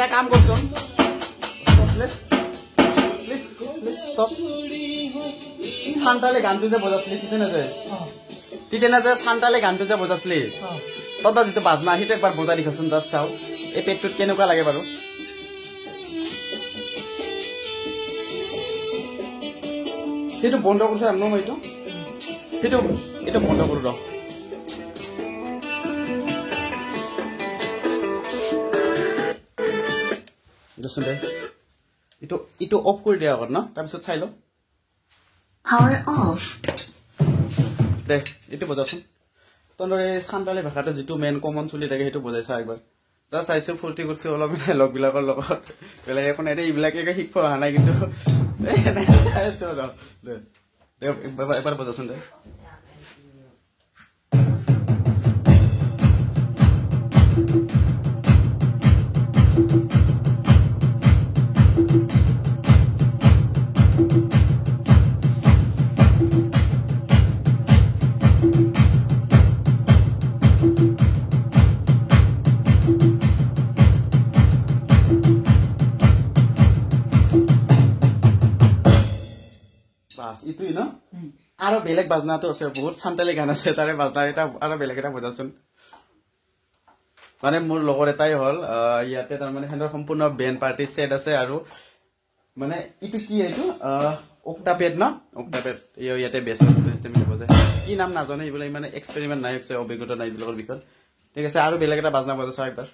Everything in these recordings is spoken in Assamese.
এটা কাম কৰচোন, প্লিজ প্লিজ প্লিজ ষ্টপ। চান্তালে গানটো যে বজাইছিলি তিতেনে যে চান্তালে গানটো যে বজাইছিলি, তহঁতৰ যিটো বাজনা সেইটো একবাৰ বজাই দিখচোন, জাষ্ট চাওঁ এই পেটটোত কেনেকুৱা লাগে বাৰু। সেইটো বন্ধ কৰিছো ন মই, এইটো সেইটো এইটো বন্ধ কৰো ৰ। দে এইটো এইটো অফ কৰি দিয়া আগত ন, তাৰপিছত চাই লওঁ। দে এইটো বজাচোন। তহঁতৰ এই চান্তালী ভাষাটো যিটো মেইন কমন চলি থাকে সেইটো বজাই চা একবাৰ। জাষ্ট চাইছো, ফূৰ্তি কৰিছো অলপ লগবিলাকৰ লগত, বেলেগ একো নাই দেই। এইবিলাকে শিকিব অহা নাই কিন্তু চাই আছো। দে দে এবাৰ বজাচোন দে। ইটোই ন আৰু বেলেগ বাজনাটো আছে, বহুত চান্তালী গান আছে, তাৰে বাজনা এটা আৰু বেলেগ এটা বজাচোন। মানে মোৰ লগৰ এটাই হ'ল ইয়াতে, তাৰমানে সিহঁতৰ সম্পূৰ্ণ বেণ্ড পাৰ্টি ছেট আছে। আৰু মানে এইটো কি, এইটো অক্টাপেড ন, অক্টাপেড ইয়াতে বেচৰ চিষ্টেম বজায়। কি নাম নাজানে, এইবিলাক ইমান এক্সপেৰিমেণ্ট নাই, অভিজ্ঞতা নাই এইবিলাকৰ বিষয়ত। ঠিক আছে, আৰু বেলেগ এটা বাজনা বজাই চাওঁ একবাৰ।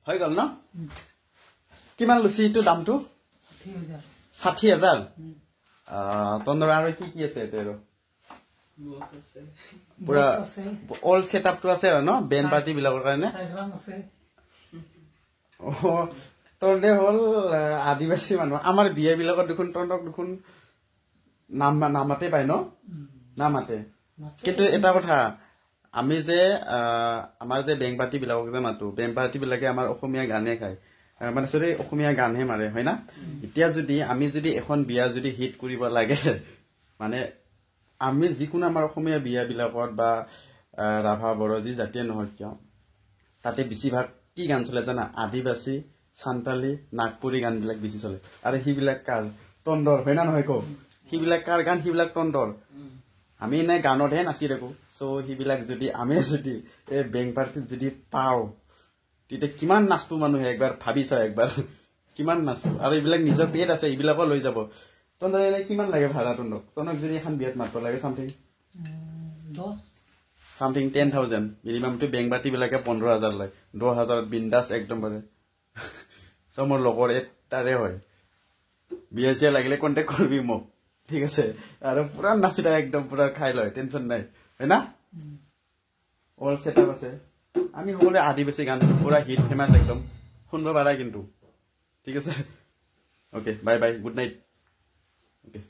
হৈ গ'ল ন? কিমান লৈছি এইটো দামটো? 60,000। তহঁতৰ আৰু কি কি আছে ইয়াতে? আৰু পুৰা অল ছেট আপটো আছে আৰু ন, বেণ্ড পাৰ্টি বিলাকৰ কাৰণে। অ তহঁতে হ'ল আদিবাসী মানুহ, আমাৰ বিয়া বিলাকত দেখোন তহঁতক দেখোন নাম নামাতে পায় ন, নামাতে। কিন্তু এটা কথা, আমি যে আমাৰ যে বেংক পাৰ্টি বিলাকক যে মাতো, বেংক পাৰ্টি বিলাকে আমাৰ অসমীয়া গানে খায়, মানে চৰি অসমীয়া গানহে মাৰে, হয় না? এতিয়া যদি আমি যদি এখন বিয়া যদি হিট কৰিব লাগে, মানে আমি যিকোনো আমাৰ অসমীয়া বিয়াবিলাকত বা ৰাভা বড়ো যি জাতিয়ে নহওক কিয়, তাতে বেছিভাগ কি গান চলে জানা? আদিবাসী, চান্তালী, নাগপুৰী গানবিলাক বেছি চলে। আৰু সেইবিলাক কাৰ? তন্দৰ, হয় না নহয় কওঁ? সেইবিলাক কাৰ গান? সেইবিলাক তন্দৰ। আমি এনেই গানতহে নাচি থাকোঁ। চ' সেইবিলাক যদি আমি যদি এই বেংক পাৰ্টিত যদি পাওঁ, তেতিয়া কিমান নাচবো মানুহে, একবাৰ ভাবি চাওঁ একবাৰ কিমান নাচবো। আৰু এইবিলাক নিজৰ পেট আছে, এইবিলাকো লৈ যাব। তহঁতৰ এনেই কিমান লাগে ভাড়া তহঁতক? তহঁতক যদি এখন বিয়াত মাতিব লাগে চামথিং চামথিং 10,000 মিনিমামটো। বেংক পাৰ্টিবিলাকে 15,000 লয়, 10,000 বিন্দাছ একদম পাৰে। চ' মোৰ লগৰ এটাৰে হয়, বিয়া চিয়া লাগিলে কণ্টেক্ট কৰিবি মোক, ঠিক আছে? আৰু পুৰা নাচি থাকে একদম, পুৰা খাই লয়, টেনচন নাই, হয় না? অল ছেট আপ আছে। আমি সকলোৱে আদিবাসী গানটো পুৰা হিট ফেমাছ একদম, শুনিব পাৰা কিন্তু। ঠিক আছে, okay, bye bye, good night, okay.